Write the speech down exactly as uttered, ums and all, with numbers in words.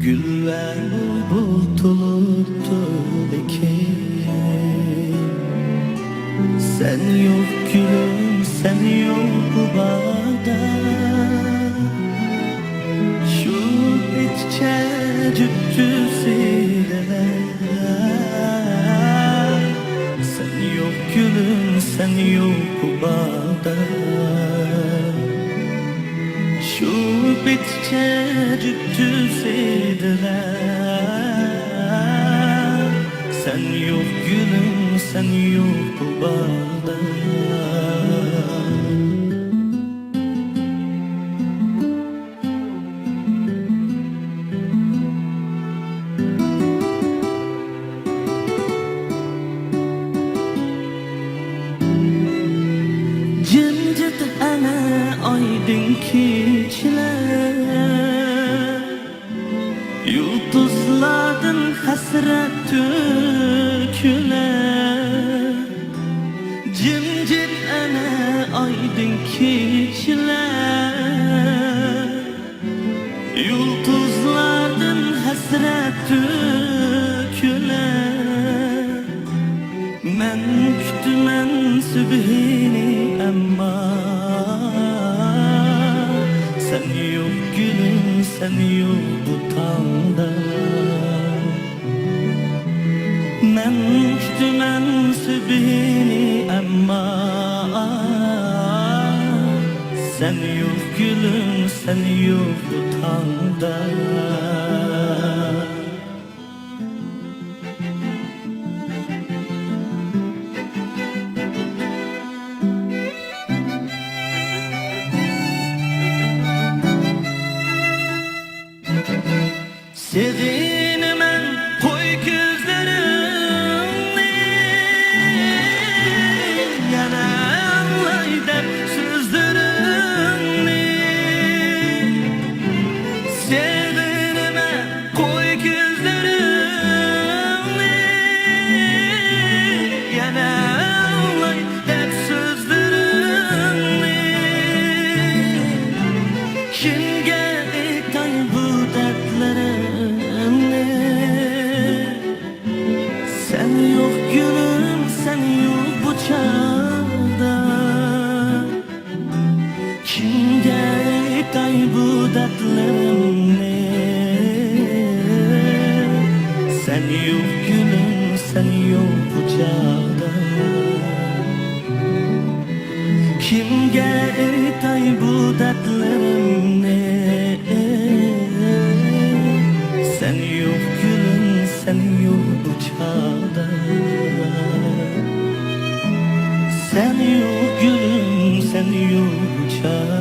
گۈل ۋە بۇلبۇل تولۇپتۇ لېكىن، سەن يوق گۈلۈم، سەن يوق بۇ باغدا. شۇ پېتىچە جۈپتۈز ئىدىلەر، سەن يوق گۈلۈم، سەن يوق بۇ باغدا. شۇ پېتىچە جۈپتۈز ئىدىلەر، سەن يوق گۈلۈم، سەن يوق بۇ باغدا. جىمجىت ئەنە ئايدىڭ كېچىلەر، يۇلتۇزلاردىن ھەسرەت تۆكۈلەر. جىمجىت ئەنە ئايدىڭ كېچىلەر، يۇلتۇزلاردىن ھەسرەت تۆكۈلەر. مەن كۈتىمەن سۈبھىنى ئەمما، سەن يوق گۈلۈم، سەن يوق بۇ تاڭدا. مەن كۈتىمەن سۈبھىنى ئەمما، سەن يوق گۈلۈم، سەن يوق بۇ تاڭدا. سېغىنىمەن قوي كۆزلىرىڭنى، يەنە ئاڭلاي دەپ سۆزلىرىڭنى. سېغىنىمەن قوي كۆزلىرىڭنى، يەنە ئاڭلاي دەپ سۆزلىرىڭنى. كىمگە ئېيتاي بۇ دەردلىرىمنى؟ سەن يوق گۈلۈم، سەن يوق بۇ چاغدا. كىمگە ئېيتاي بۇ دەردلىرىمنى؟ سەن يوق گۈلۈم، سەن يوق بۇ چاغدا. كىمگە ئېيتاي بۇ دەردلىرىمنى؟ سەن يوق گۈلۈم، سەن يوق بۇ چاغدا. سەن يوق گۈلۈم، سەن يوق بۇ چاغدا.